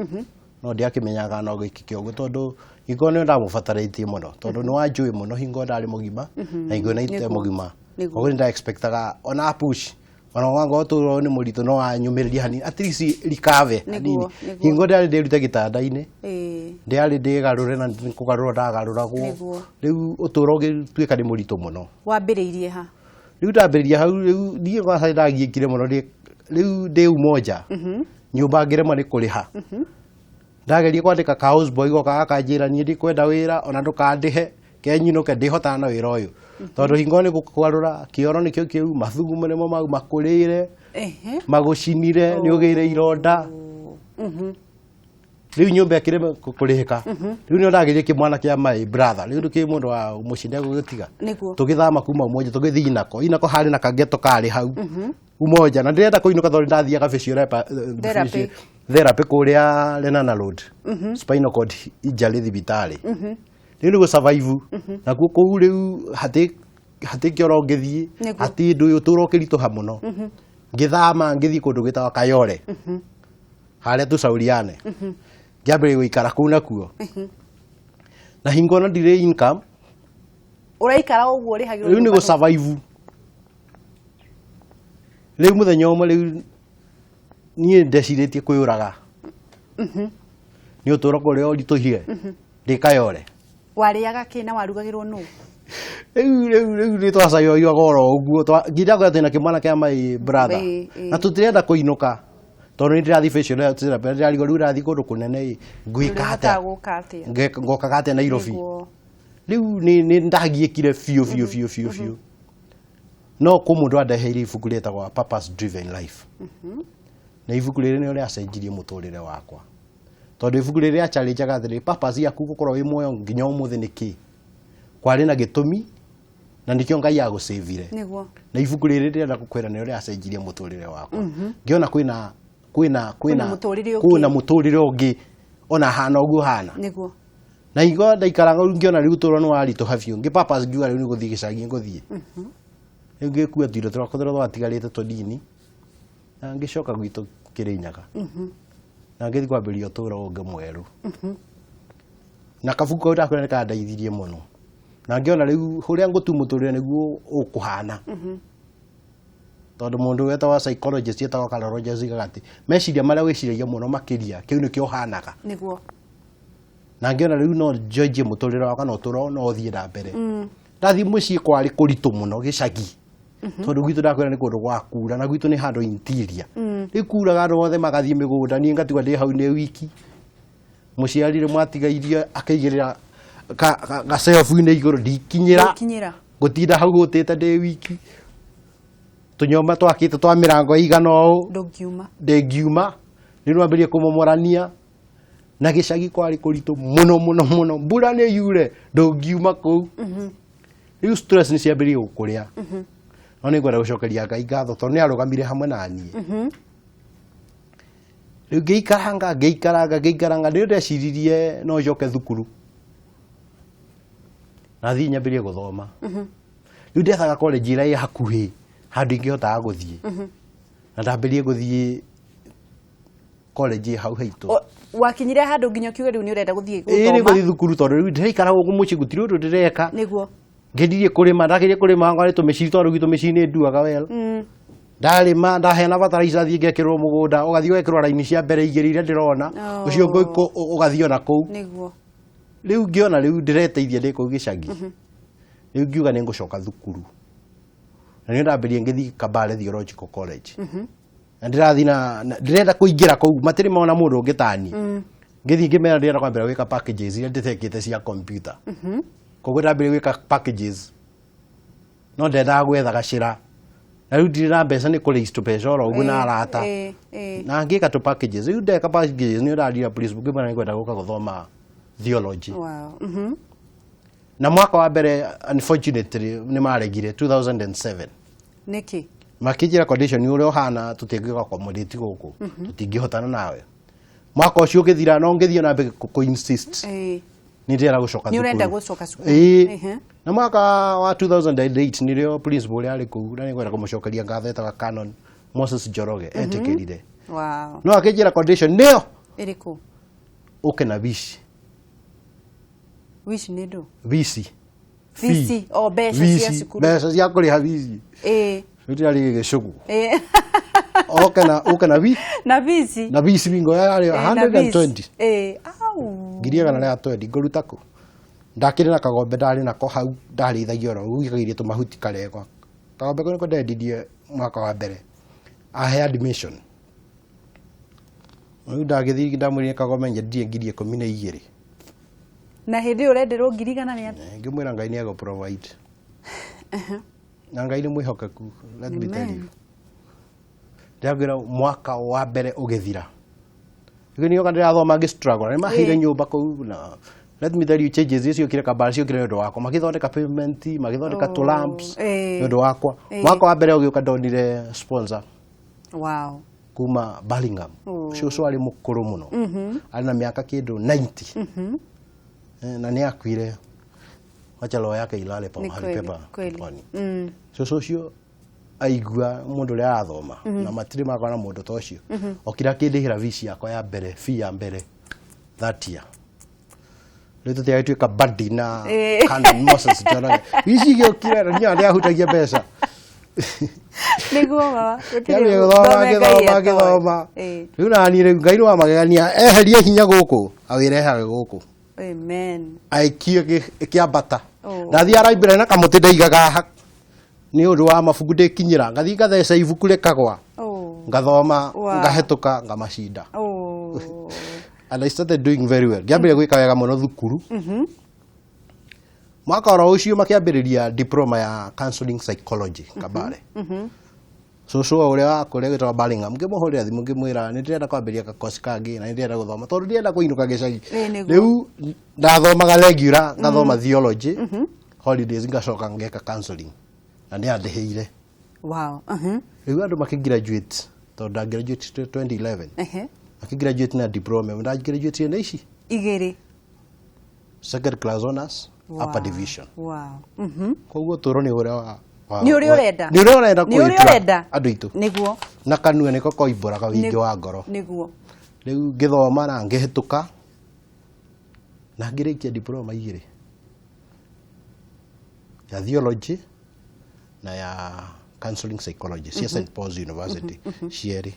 no ndiakĩmenyaga no gĩkĩke ũguo, tondũ hingo nĩ ndamũbatarĩtie mũno, tondũ nĩ wanjũĩ mũno hingo ndarĩ mũgima na hingo na ite mũgima. Koguo nĩ nda expectaga ona push Ona wanga ũtũũro nĩ mũritũ no wanyũmĩrĩria hanini, at least recover hanini. Nĩguo. Hingo ndĩarĩ ndĩrute gĩtanda-inĩ, ndĩarĩ ndĩgarũre na kũgarũra ndagarũragwo. Rĩu ũtũũro ũgĩtuĩka nĩ mũritũ mũno. Wambĩrĩirie ha? Rĩu ndambĩrĩria hau, rĩu niĩ kwanza ndagiĩkire mũno rĩu ndĩ Umoja, nyũmba ngĩremwo nĩ kũrĩha. Ndageria kwandĩka ka house boy goka gakanjĩra niĩ ndikwenda wĩra ona ndũkandĩhe, kenyinũke ndĩhotana na wĩra ũyũ, tondũ hingo nĩ gũkwarũra kĩoro nĩkĩo kĩu, mathugumo nĩmo mau makũrĩire, magũcinire, nĩ ũgĩire ironda. Rĩu nyũmba ĩkĩrema kũrĩhĩka. Rĩu nĩ ndageria kĩmwana kĩa my brother, rĩu kĩ mũndũ wa mũciĩ ndegũgĩtiga. Tũgĩthama kuma Umoja tũgĩthiĩ Inako. Inako harĩ na kageto karĩ hau Umoja, na ndĩrenda kũinũka tondũ ndathiaga Therapy. Therapy kũrĩa Lenana Road, spinal cord injury thibitarĩ. Rĩu nĩ gũ-survive nakuo kũu. Rĩu hatĩ hatĩ kĩoro ngĩthiĩ, hatĩ ndũ ũtũũro ũkĩritũha mũno. Ngĩthama ngĩthiĩ kũndũ gwĩtagwo Kayole, harĩa tũcauriane, ngĩambĩrĩria gũikara kũu nakuo na hingo ona ndirĩ income. Ũraikara ũguo ũrĩhagĩrwo Rĩu nĩ nyũmba? Gũ-survive. Rĩu mũthenya ũmwe rĩu niĩ ndecirĩtie kwĩyũraga nĩ ũtũũro kũrĩa ũritũhire ndĩ Kayole. Warĩaga kĩ na warugagĩrwo nũ? Rĩu nĩ twacayoyaga oro ũguo, nginya kwĩra twĩna kĩmwana kĩa my brother, Ĩĩ. na tũtirenda kũinũka tondũ nĩ ndĩrathiĩ facial therapy, ndĩrarigwo rĩu ndĩrathiĩ kũndũ kũnene ĩ ngwĩka Ũrĩhotaga atĩa? Gũka atĩa? Ngokaga atĩa Nairobi? Rĩu nĩ ndagiĩkire biũ biũ biũ biũ biũ, no kũ mũndũ andeheire ibuku rĩtagwo Purpose Driven Life, na ibuku rĩrĩ nĩrĩo rĩacenjirie mũtũrĩre wakwa, tondũ ibuku rĩrĩ rĩa atĩrĩ, purpose yaku gũkorwo wĩ muoyo nginya ũmũthĩ nĩ kĩ? Kwarĩ na gĩtũmi na nĩkĩo Ngai agũcĩvire. Na ibuku rĩrĩ ndĩrenda gũkwĩra nĩrĩo rĩacenjirie mũtũrĩre wakwa, ngĩona kwĩna kwĩna kwĩna Kwĩna mũtũrĩre ũngĩ. Kwĩna mũtũrĩre ũngĩ ona hana ũguo hana. Na ingo ndaikaraga rĩu ngĩona rĩu ũtũũro nĩ waritũha biũ, ngĩ purpose ngiuga rĩu nĩ gũthiĩ gĩcagi ngũthiĩ. Rĩu ngĩkua tuindo twakwa tũrĩa twatigarĩte tũnini na ngĩcoka gwitũ Kĩrĩnyaga na ngĩthiĩ kwambĩrĩria ũtũũro ũngĩ mwerũ. Na kabuku kau ndakwĩra nĩ kandeithirie mũno, na ngĩona rĩu ũrĩa ngũtu mũtũrĩre nĩguo ũkũhana, tondũ mũndũ wetagwo psychologist etagwo Carl Rogers oigaga atĩ meciria marĩa wĩciragia mũno makĩria, kĩu nĩkĩo ũhanaga. Na ngĩona rĩu no njenjie mũtũrĩre wakwa na ũtũũro no ũthiĩ na mbere. Ndathiĩ mũciĩ kwarĩ kũritũ mũno gĩcagi, tondũ gwitũ ndakwĩra nĩ kũndũ gwa kura, na gwitũ nĩ handũ interior. Rĩu kuraga, andũ othe magathiĩ mĩgũnda, niĩ ngatigwo ndĩ hau nĩ wiki. Mũciari rĩmwe atiga irio akaigĩrĩra gacebu-inĩ igũrũ, ndikinyĩra. Ndũkinyĩra. Ngũtinda hau hũtĩte ndĩ wiki, tũnyũmba twakĩte twa mĩrango ĩigana ũũ. Ndũngiuma. Ndĩngiuma. Rĩu nwambĩrĩrie kũmomorania na gĩcagi kwarĩ kũritũ mũno mũno mũno, mbura nĩ yure ndũngiuma kũu. Rĩu stress nĩ ciambĩrĩrie gũkũrĩa, no nĩ ngwenda gũcokeria Ngai ngatho tondũ nĩ arũgamire hamwe na niĩ. Rĩu ngĩikaranga ngĩikaranga ngĩikaranga, nĩ ndeciririe no njoke thukuru na thiĩ nyambĩrĩrie gũthoma. Rĩu ndethaga college ĩrĩa ĩ hakuhĩ, handũ ingĩhotaga gũthiĩ, na ndambĩrĩrie gũthiĩ college ĩ hau haitũ. Wakinyire handũ nginya ũkiuga rĩu nĩ ũrenda gũthiĩ Ĩĩ, nĩ gũthoma? Gũthiĩ thukuru, tondũ rĩu ndĩraikara gũkũ mũciĩ gũtirĩ ũndũ ndĩreka. Ngĩndirie kũrĩma, ndageria kũrĩma ngwarĩ tũmĩciri, tondũ gwitũ mĩciri nĩ nduaga well. Ndarĩma, ndaheana bataraitha, thiĩ ngekĩrwo mũgũnda, ũgathiĩ ũgekĩrwo raini cia mbere igĩrĩ iria ndĩrona. Ũcio ũngĩ ũgathiĩ ona kũu. Rĩu ngĩona rĩu ndĩreteithia ndĩ kũu gĩcagi. Rĩu ngiuga nĩ ngũcoka thukuru, na nĩ ndambĩrĩria ngĩthiĩ Kabale Theological College, na ndĩrathiĩ na ndĩrenda kũingĩra kũu, matirĩ mona mũndũ ũngĩ tani. Ngĩthiĩ ngĩmera ndĩrenda kwambĩra gwĩka packages iria ndĩtekĩte cia computer. Koguo ndambĩrĩria gwĩka packages, no ndendaga gwetha gacĩra, na rĩu ndirĩ na mbeca, nĩ kũraise tũbeca oro ũguo na arata. Na ngĩka tũ packages. Rĩu ndeka packages, nĩ ndandira principal, ngĩmwĩra nĩ ngwenda gũka gũthoma theology. Na mwaka wa mbere, unfortunately, nĩ maregire 2007. Nĩkĩ? Makĩnjĩra condition ũrĩa ũhana tũtingĩka accommodate gũkũ, tũtingĩhotana nawe. Mwaka ũcio ũgĩthira, no ngĩthiĩ na mbere kũ insist nĩ ndĩrenda gũcoka Nĩ ũrenda thukuru. gũcoka cukuru? Ĩĩ. Na mwaka wa 2008 nĩrĩo principal ũrĩa arĩ kũu, na nĩngwenda kũmũcokeria ngatho, etaga Canon Moses Njoroge, etĩkĩrire. No akĩnjĩra condition nĩyo Ĩrĩkũ? Ũke na vici. Wish nĩ ndũ? Vici. Vici, o mbeca cia cukuru. Mbeca cia kũrĩha vici. Rĩu gĩcũgũ. Oke na ũke na wi na bici. Na bici bingo yarĩ 120. Au. 120 ngũruta kũ? Ndakĩrĩ na kagombe ndarĩ nako hau ndarĩithagia oro ũguo tũmahuti karegwa. Kagombe kau nĩko ndendirie mwaka wa mbere. Ahe admission. Rĩu ndagĩthiĩ ndamwĩrire kagombe nyendirie 12,000. Na hĩndĩ ĩyo ũrenderwo 100,000 Ngĩmwĩra Ngai nĩ egũ provide. Na Ngai nĩ mwĩhokeku, let me tell you. Ndĩrakwĩra mwaka wa mbere ũgĩthira. Rĩu nĩoka ndĩrathoma ngĩ struggle. Nĩ maheire nyũmba kũu na let me tell you changes icio ciokire Kabare ciokire nĩ ũndũ wakwa. Magĩthondeka pavement, magĩthondeka tũ lamps nĩ ũndũ wakwa. Mwaka wa mbere ũgĩũka ndonire sponsor. Wow. Kuma Burlingame. Ũcio arĩ mũkũrũ mũno. Arĩ na mĩaka kĩndũ 90. Na nĩ akuire. Wacha roho yake ilale pa mahali pema peponi. Cũcũ ũcio aigua mũndũ ũrĩa arathoma na matirĩ makora na mũndũ ta ũcio. Okire akĩndĩhĩra fees yakwa ya mbere, fee ya mbere that year. Rĩu tũtiagĩtuĩka buddy na Canon Moses Njoroge. Ici igĩũkire na niĩ ndĩahutagia mbeca. Nĩguo baba, gũtirĩ gĩthoma. Rĩu naniĩ rĩu Ngai nĩ wa magegania eherie hinya gũkũ awĩrehage gũkũ. Amen. Aikie kĩambata. Ndathiaga library na kamũtĩ ndaigaga haha nĩ ũndũ wa mabuku ndĩkinyĩra ngathiĩ ngatheca ibuku rĩkagwa. Ngathoma ngahĩtũka ngamacinda. And I started doing very well. Ngĩambĩrĩria gwĩka wega mũno thukuru. Mwaka oro ũcio makĩambĩrĩria diploma ya counseling psychology Kabare. Cũcũ ũrĩa wa kũrĩa gwĩtagwo Burlingame ngĩmũhũrĩra thimũ ngĩmwĩra nĩ ndĩrenda kwambĩrĩria gakoci kangĩ na nĩ ndĩrenda gũthoma tondũ ndĩrenda kũinũka gĩcagi. Rĩu ndathomaga regular ngathoma theology holidays ngacoka ngeka counseling na nĩ andĩhĩire. Wow. Rĩu andũ makĩgraduate tondũ nda graduate 2011. Makĩgraduate na diploma nda graduate na ici igĩrĩ second class honors. Upper division. Wow. Koguo tũro nĩ ũrĩa wa nĩ ũrĩa ũrenda. Nĩ ũrĩa ũrenda kwĩtua andũ aitũ. Nĩguo. Na kanua nĩko koimbũraga wĩingĩ wa ngoro. Nĩguo. Rĩu ngĩthoma na ngĩhĩtũka na ngĩrĩkia diploma igĩrĩ ya theology na ya counseling psychology cia St Paul's University cierĩ.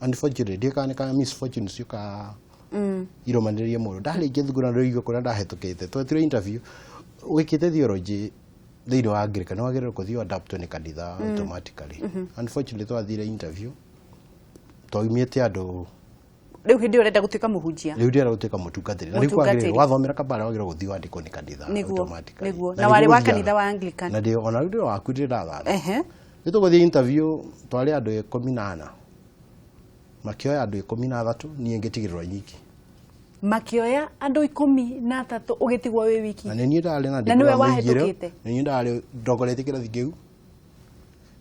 Unfortunately ndiũĩ kana nĩ kana misfortune ciũkaga iromanĩrĩrie mũndũ. Ndarĩkia thukuru na ndĩraigua kũrĩa ndahĩtũkĩte twetirwo interview wĩkĩte theology thĩinĩ wa Anglican nĩ wagĩrĩirwo kũthiĩ adapt nĩ kanitha automatically. Unfortunately twathire interview twaumĩte andũ Rĩu hĩndĩ ĩyo ũrenda gũtuĩka mũhunjia. Rĩu ndĩrenda gũtuĩka mũtungatĩri. Na rĩu kwagĩrĩirwo wathomera Kabare wagĩrĩirwo gũthiĩ wandĩkwo nĩ kanitha automatically. Nĩguo. Na warĩ wa kanitha wa Anglican. Na ndĩ ona rĩu ndĩ waku ndĩ ndathana. Rĩu tũgũthiĩ interview twarĩ andũ 14. Makĩoya andũ 13 niĩ ngĩtigĩrĩrwo nyiki. Makĩoya andũ 13 ũgĩtigwo wĩ wiki. Na nĩ niĩ ndarĩ na Na nĩwe wahĩtũkĩte. Nĩ niĩ ndarĩ ndongoretie kĩrathi kĩu.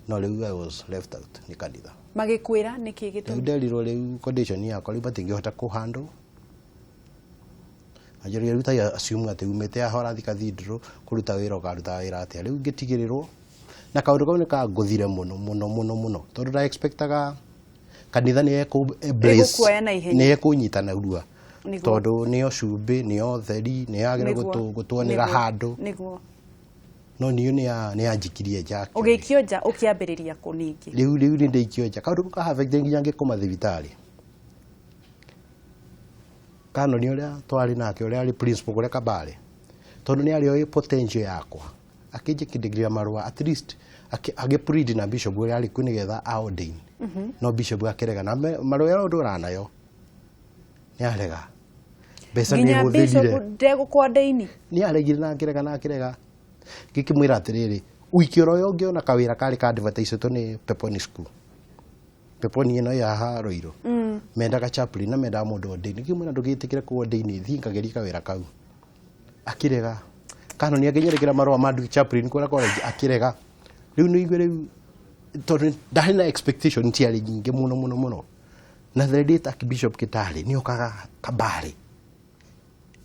No rĩu I was left out nĩ kanitha. Magĩkwĩra nĩkĩ gĩtũmi? Rĩu nderirwo rĩu condition yakwa rĩu matingĩhota kũhandle. Anjĩrire rĩu ta assume atĩ umĩte haha ũrathiĩ cathedral kũruta wĩra ũkaruta wĩra atĩa. Rĩu ngĩtigĩrĩrwo na kaũndũ kau nĩ kangũthire mũno mũno mũno mũno tondũ nda expectaga kanitha nĩ embrace nĩ ekũnyita narua tondũ nĩyo cumbĩ nĩyo theri nĩ yagĩrĩirwo gũtuonera handũ. Nĩguo. No niĩ nĩ yanjikirie nja. Ũgĩikio nja ũkĩambĩrĩria kũ ningĩ? Rĩu nĩ ndaikio nja. Kaũndũ kau ka-affect nginya ngĩkoma thibitarĩ. Kanoni ũrĩa twarĩ nake ũrĩa arĩ principal kũrĩa Kabare tondũ nĩ arĩ oĩ potential yakwa akĩnjĩkĩrĩria marũa at least agĩplead na bishop ũrĩa arĩ kuo nĩgetha a ordain. No bishop akĩrega na marũa ĩyo ndũra nayo nĩ arega. Mbeca nĩ hũthĩrire. Nginya bishop ndegũkũ-ordain? Nĩ aregire na akĩrega na akĩrega. Ngĩkĩmwĩra atĩrĩrĩ wiki oro ĩyo ngĩona kawĩra karĩ ka advertise nĩ Peponi School. Peponi ĩno ya haha Ruiru. Mendaga chaplain na mendaga mũndũ ordain. Ngĩmwĩra ndũgĩtĩkĩre kũ ordain thiĩ ngagerie kawĩra kau. Akĩrega. Kanoni akĩnyerekera marũa ma chaplain kũrĩa college akĩrega. Rĩu nĩ igue rĩu tondũ ndarĩ na expectation ciarĩ nyingĩ mũno mũno mũno. Na the late Archbishop Kĩtarĩ nĩ okaga Kabare.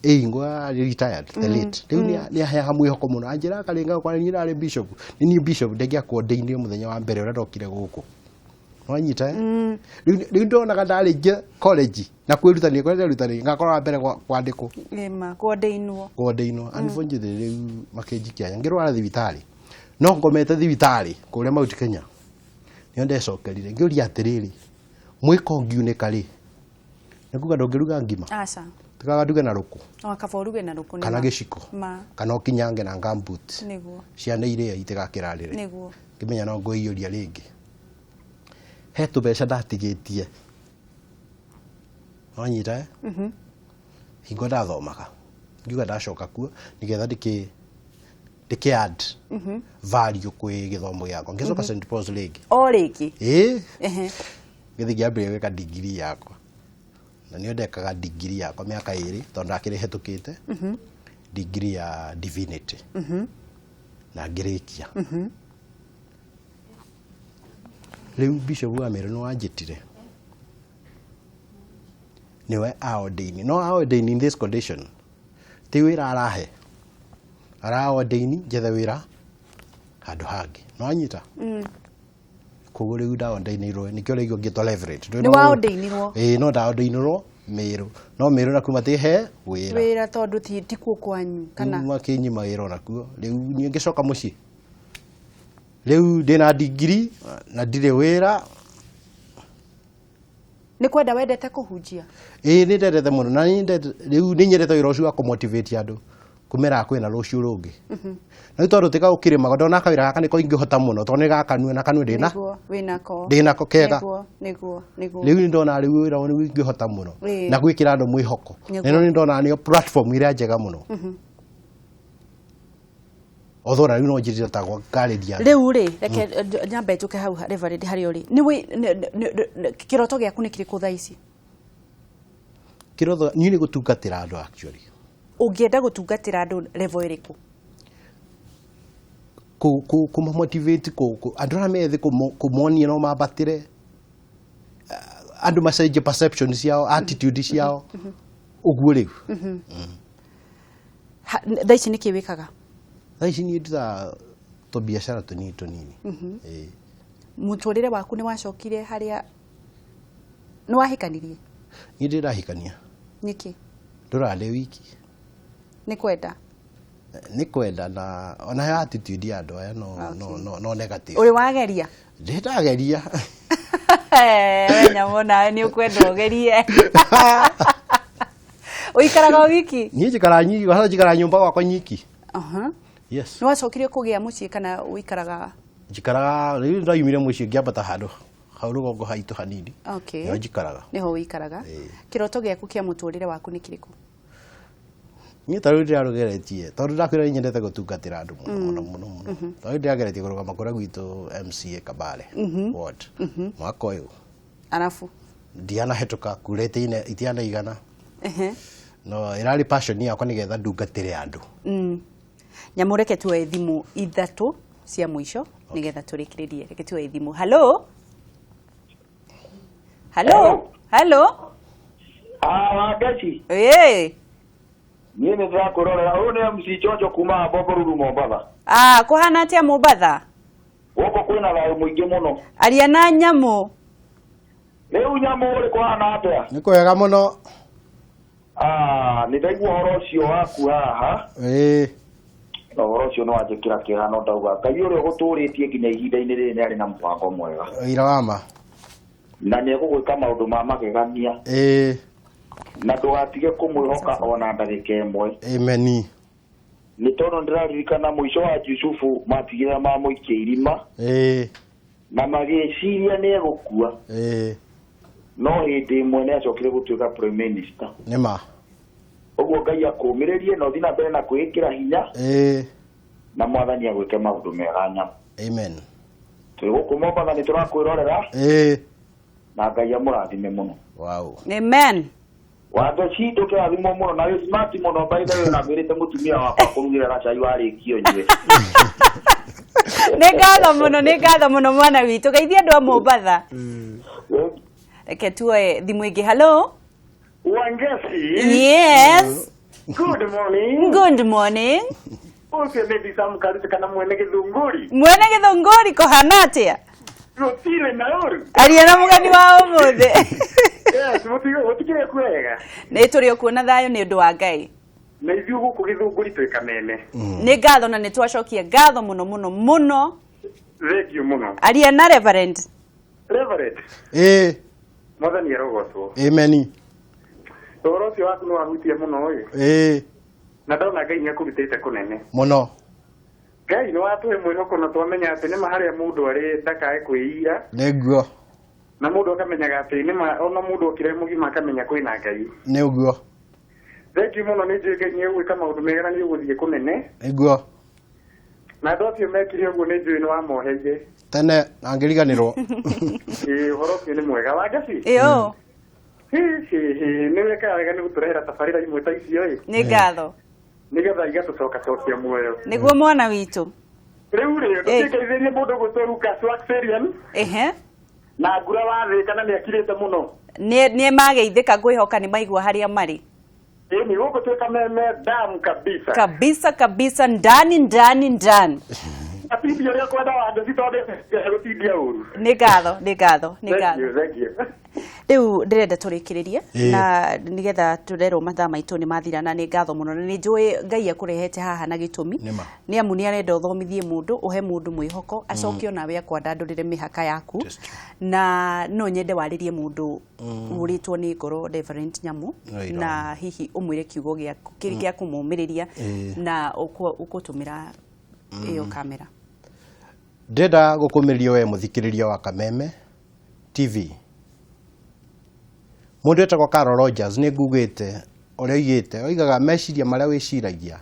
Ingwa retired the late. Rĩu nĩ aheaga mwĩhoko mũno. Anjĩraga Karinga kwa niĩ ndarĩ bishop. Nĩ niĩ bishop ndingĩakũ-ordainire mũthenya wa mbere ũrĩa ndokire gũkũ. Wanyita? Rĩu ndonaga ndarĩkia college na kwĩrutanĩria kũrĩa nderutanĩria ngakorwo wa mbere kwandĩkwo. Ĩma, kũ-ordainwo. Kũ-ordainwo. Unfortunately rĩu makĩnjikia nja ngĩrwara thibitarĩ. No ngomete thibitarĩ kũrĩa Mount Kenya. Nĩo ndecokerire ngĩũria atĩrĩrĩ, mwĩko ngiunĩka rĩ, nĩ kuga ndũngĩruga ngima? Aca. Tikaga nduge na rũkũ. O kaba ũruge na rũkũ. Kana gĩciko. Kana ũkinyange na gumboot. Nĩguo. Ciana iria itigakĩrarĩre. Nĩguo. Ngĩmenya no ngũiyũria rĩngĩ. He tũbeca ndatigĩtie. Wanyita? Hingo ndathomaga. Ngiuga ndacoka kuo nĩgetha ndĩkĩ add value kwĩ gĩthomo gĩakwa. Ngĩcoka St Paul's rĩngĩ. O rĩngĩ? Ĩĩ. Ngĩthiĩ ngĩambĩrĩria gwĩka degree yakwa. Na nĩyo ndekaga degree yakwa mĩaka 2 tondũ ndakĩrĩ hetũkĩte. Degree ya divinity. Na ngĩrĩkia. Rĩu Bishop wa Meru nĩ wanjĩtire. Nĩwe aordain. No aordain in this condition. Ti wĩra arahe. Araordain njethe wĩra handũ hangĩ. No anyita? Koguo rĩu ndaordainirwo nĩkĩo rĩu ngĩtwo Reverend. Nĩ waordainirwo? Ĩĩ, no ndaordainirwo Meru. No Meru nakuo matihe wĩra. Wĩra tondũ ti kuo kwanyu kana? Makĩnyima wĩra onakuo. Rĩu niĩ ngĩcoka mũciĩ. Rĩu ndĩna degree na ndirĩ wĩra. Nĩ kwenda wendete kũhunjia? Ĩĩ, nĩ ndendete mũno. Na rĩu nĩ nyendete wĩra ũcio wa kũmotivate andũ. Kũmera kwĩna rũciũ rũngĩ. Na rĩu tondũ tiga gũkĩrĩmaga, ndona kawĩra gaka nĩko ingĩhota mũno, tondũ nĩ gakanue na kanue ndĩna. Nĩguo, wĩnako. Ndĩnako kega. Nĩguo, nĩguo, nĩguo. Rĩu nĩ ndona rĩu wĩra ũyũ ingĩhota mũno. Na gwĩkĩra andũ mwĩhoko. Nĩguo. Na nĩ ndona nĩyo platform ĩrĩa njega mũno. Although na rĩu no njĩrĩre ta gwakarĩria. Rĩu rĩ, reke nyambe njũke hau Reverend harĩa ũrĩ. Nĩ kĩroto gĩaku nĩ kĩrĩkũ thaa ici? Kĩroto niĩ nĩ gũtungatĩra andũ actually. Ũngĩenda gũtungatĩra andũ level ĩrĩkũ? Kũmamotivate, andũ arĩa me thĩ kũmonia no mambatĩre. Andũ macenjie perception ciao, attitude ciao. Ũguo rĩu. Thaa ici nĩkĩ wĩkaga? Thaa ici niĩ ndutaga tũbiacara tũnini tũnini. Mũtũrĩre waku nĩ wacokire harĩa nĩ wahikanirie? Niĩ ndĩ ndahikania. Nĩkĩ? Ndũraga ndĩ wiki. Nĩ kwenda? Nĩ kwenda na ona attitude ya andũ aya no negative. Ũrĩ wageria? Ndĩ ndageria. We nyamũ nawe nĩ ũkwenda ũgerie. Ũikaraga o wiki? Niĩ njikaraga nyiki, hata njikaraga nyũmba gwakwa nyiki. Yes. Nĩ wacokire kũgĩa mũciĩ kana ũikaraga? Njikaraga, rĩu ndaumire mũciĩ ngĩambata handũ hau rũgongo haitũ hanini. Okay. Nĩho njikaraga. Nĩho ũikaraga. Kĩroto gĩaku kĩa mũtũrĩre waku nĩ kĩrĩkũ? Niĩ ta rĩu ndĩrarugeretie, tondũ ndakwĩra nĩ nyendete gũtungatĩra andũ mũno, mũno, mũno, mũno. Tondũ rĩu ndĩrageretie kũrũgama kũrĩa gwitũ MCA Kabale ward. Mwaka ũyũ. Arabu? Ndianahĩtũka, kurĩte itianaigana. No ĩrarĩ passion yakwa nĩgetha ndungatĩre andũ. Nyamũ reke tuoe thimũ ithatũ cia mũico nĩgetha tũrĩkĩrĩrie. Reke tuoe thimũ. Hello? Hello? Hello? Wangeci. Ĩĩ. Niĩ nĩ ndĩrakũrorera. Ũyũ nĩ MC Jojo kuma Bomboruru Mombatha. Kũhana atĩa Mombatha? Gũkũ kwĩna thayũ mũingĩ mũno. Aria na nyamũ. Rĩu nyamũ rĩ kũhana atĩa? Nĩ kwega mũno. Nĩ ndaigua ũhoro ũcio waku haha. Ĩĩ. Na ũhoro ũcio nĩ wanjĩkĩra kĩeha no ndauga Ngai ũrĩa ũgũtũrĩtie nginya ihinda-inĩ rĩrĩ nĩ arĩ na mũbango mwega. Ũira wa ma. Na nĩ egũgwĩka maũndũ ma magegania. Ĩĩ. Na ndũgatige kũmwĩhoka ona ndagĩka ĩmwe. Amen. Nĩ tondũ ndĩraririkana mũico wa Jusufu matigire mamũikia irima. Ĩĩ. Na magĩciria nĩ egũkua. Ĩĩ. No hĩndĩ ĩmwe nĩ acokire gũtuĩka prime minister. Nĩ ma. Ũguo Ngai akũũmĩrĩrie na ũthiĩ na mbere na kwĩĩkĩra hinya. Ĩĩ. Na mwathani agwĩke maũndũ mega nyamũ. Amen. Twĩ gũkũ Mombatha nĩ tũrakwĩrorera. Ĩĩ. Na Ngai amũrathime mũno. Wow. Amen. Wangeci ndũkĩrathimwo mũno na wĩ smart mũno by the way, na ngwĩrĩte mũtumia wakwa kũrugĩra gacai warĩkia ũnyue. Nĩ ngatho mũno, nĩ ngatho mũno mwana witũ. Geithia andũ a Mombatha. Reke tuoe thimũ ĩngĩ. Hello? Wangeci. Yes. Good morning. Good morning. Ũcio nĩ Sam Karuti kana mwene Gĩthũngũri? Mwene Gĩthũngũri kũhana atĩa? Gũtirĩ na ũru. Aria na mũgeni wa ũmũthĩ. Yes, mũtikĩrĩ kwega. Nĩ tũrĩ o kuona thayũ nĩ ũndũ wa Ngai. Na ithuĩ gũkũ Gĩthũngũri twĩ Kameme. Nĩ ngatho na nĩ twacokia ngatho mũno mũno mũno. Thank you mũno. Aria na Reverend. Reverend. Mwathani arogocwo. Amen. Ũhoro ũcio waku nĩ wahutia mũno ĩ. Na ndona Ngai nĩ akũrutĩte kũnene. Mũno. Ngai nĩ watũhe mwĩhoko na twamenya atĩ nĩma harĩa mũndũ arĩ ndakae kwĩira. Nĩguo. Na mũndũ akamenyaga atĩ nĩma ona mũndũ okire mũgima akamenya kwĩna Ngai. Nĩguo. Thank you mũno nĩ njũĩ Ngai nĩ egwĩka maũndũ mega na nĩ ũgũthiĩ kũnene. Nĩguo. Na andũ acio mekire ũguo nĩ njũĩ nĩ wamoheire. Tene angĩriganĩrwo. Ũhoro ũcio nĩ mwega. Wangaci? Ĩyo. Nĩ wekaga wega nĩ gũtũrehera tabarĩra imwe ta icio ĩ. Nĩ ngatho. Nĩgetha igatũcokacokia muoyo. Nĩguo mwana witũ. Rĩu rĩ, ndũkĩngeithĩrie mũndũ ũgwĩtwo Lucas Waxerian. Ehe. Na ngura wa thĩ kana nĩ akirĩte mũno. Nĩ mageithĩka ngwĩhoka nĩ maigua harĩa marĩ. Ĩni gũkũ twĩ Kameme damu kabisa. Kabisa kabisa ndani ndani ndani. Atindia ũrĩa kwenda Wangaci tondũ gũtindia ũru. Nĩ ngatho, nĩ ngatho, nĩ ngatho. Thank you. Rĩu ndĩrenda tũrĩkĩrĩrie na nĩgetha tũrerwo mathaa maitũ nĩ mathira na nĩ ngatho mũno na nĩ njũĩ Ngai akũrehete haha na gĩtũmi nĩ amu nĩ arenda ũthomithie mũndũ ũhe mũndũ mwĩhoko acoke onawe akwandandũrĩre mĩhaka yaku na no nyende warĩrie mũndũ ũrĩtwo nĩ ngoro Reverend Nyamu na hihi ũmwĩre kiugo gĩa kũmũmĩrĩria na ũkũtũmĩra ĩyo kamera. Ndĩrenda gũkũmĩrĩria we mũthikĩrĩria wa Kameme TV. Mũndũ wĩtagwo Carol Rogers nĩ ngugĩte ũrĩa oigĩte oigaga meciria marĩa wĩciragia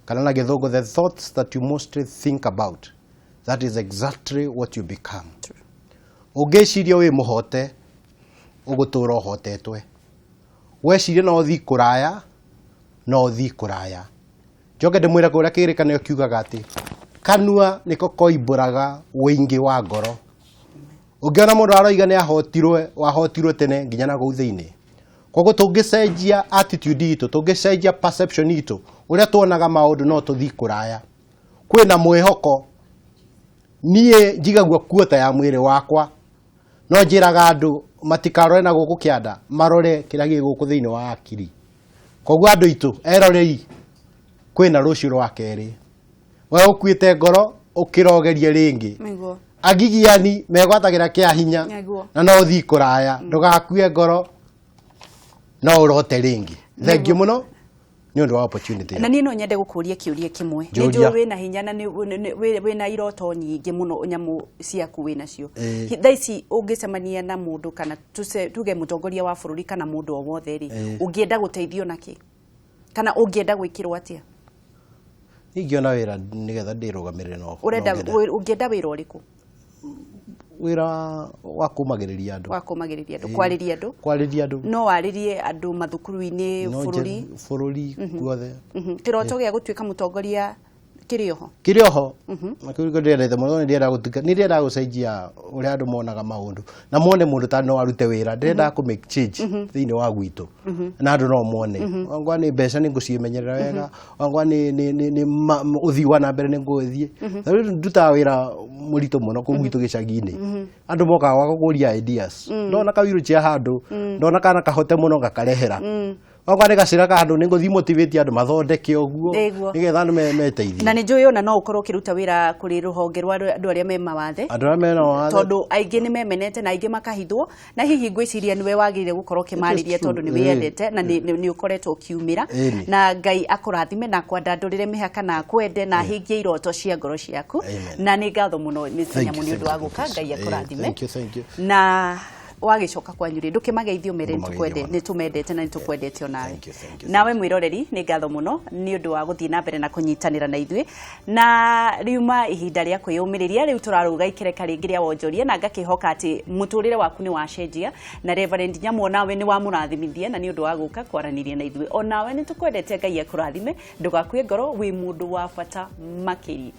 kana na gĩthũngũ the thoughts that you mostly think about that is exactly what you become. Ũngĩciria wĩ mũhote ũgũtũra ũhotetwe. Weciria no ũthiĩ kũraya no ũthiĩ kũraya. Njoke ndĩmwĩre kũrĩa kĩrĩkanĩro kiugaga atĩ kanua nĩko koimbũraga ũingĩ wa ngoro. Ũngĩona mũndũ aroiga nĩ ahotirwe wahotirwe tene nginya na kũu thĩinĩ. Koguo tũngĩcenjia attitude itũ tũngĩcenjia perception itũ ũrĩa tuonaga maũndũ no tũthiĩ kũraya. Kwĩna mwĩhoko. Niĩ njigagua kuota ya mwĩrĩ wakwa no njĩraga andũ matikarore na gũkũ kĩanda marore kĩrĩa gĩ gũkũ thĩinĩ wa akiri. Koguo andũ aitũ erorei kwĩna rũciũ rwa kerĩ. We ũkuĩte ngoro ũkĩrogerie rĩngĩ. Nĩguo. Agigiani megwatagĩra kĩa hinya na no ũthiĩ kũraya ndũgakue ngoro no ũrote rĩngĩ. Thank you mũno nĩ ũndũ wa opportunity. Na niĩ no nyende gũkũria kĩũria kĩmwe. Nĩ njũĩ wĩna hinya na wĩna iroto nyingĩ mũno nyamũ ciaku wĩnacio. Thaa ici ũngĩcemania na mũndũ kana tuge mũtongoria wa bũrũri kana mũndũ o wothe rĩ, ũngĩenda gũteithio nakĩ? Kana ũngĩenda gwĩkĩrwo atĩa? Ingĩona wĩra nĩgetha ndĩrũgamĩrĩre no. Ũrenda ũngĩenda wĩra ũrĩkũ? Wĩra wa kũmagĩrĩria andũ. Wa kũmagĩrĩria andũ, kwarĩria andũ. Kwarĩria andũ. No warĩrie andũ mathukuru-inĩ bũrũri. Bũrũri guothe. Kĩroto gĩa gũtuĩka mũtongoria kĩrĩ oho? Kĩrĩ oho. Na kĩu ndĩrendete mũno nĩ ndĩrenda gũcenjia ũrĩa andũ monaga maũndũ na mone mũndũ ta no arute wĩra. Ndĩrenda kũ make change thĩinĩ wa gwitũ na andũ no mone. Ongwa nĩ mbeca nĩ ngũcimenyerera wega, ongwa nĩ ũthii wa na mbere nĩ ngũthiĩ. Rĩu ndutaga wĩra mũritũ mũno kũu gwitũ gĩcagi-inĩ. Andũ mokaga gwakwa kũria ideas. Ndona ka wheelchair handũ, ndona kana kahote mũno ngakarehera. Ongwa nĩ gacĩra ka handũ nĩ ngũthiĩ motivate andũ mathondeke ũguo nĩgetha andũ meteithie. Na nĩ njũĩ ona no ũkorwo ũkĩruta wĩra kũrĩ rũhonge rwa andũ arĩa me mawathe. Andũ arĩa mena mawathe. Tondũ aingĩ nĩ memenete na aingĩ makahithwo na hihi ngwĩciria nĩwe wagĩrĩire gũkorwo ũkĩmarĩria tondũ nĩ wĩyendete na nĩ ũkoretwo ũkiumĩra. Na Ngai akũrathime na akwandandũrĩre mĩhaka na akwende na ahingie iroto cia ngoro ciaku. Na nĩ ngatho mũno Mr. Nyamu nĩ ũndũ wa gũka. Ngai akũrathime. Na wagĩcoka kwanyu rĩ ndũkĩmageithio mere nĩ tũmendete na nĩ tũkwendete onawe. Nawe mwĩroreri nĩ ngatho mũno nĩ ũndũ wa gũthiĩ na mbere na kũnyitanĩra na ithuĩ na riuma ihinda rĩa kwĩyũmĩrĩria. Rĩu tũrarũga ikereka rĩngĩ rĩa wonjoria na ngakĩhoka atĩ mũtũrĩre waku nĩ wacenjia na Reverend Nyamu onawe nĩ wamũrathimithia na nĩ ũndũ wa gũka kwaranĩria na ithuĩ. Onawe nĩ tũkwendete. Ngai akũrathime, ndũgakue ngoro, wĩ mũndũ wa bata makĩria.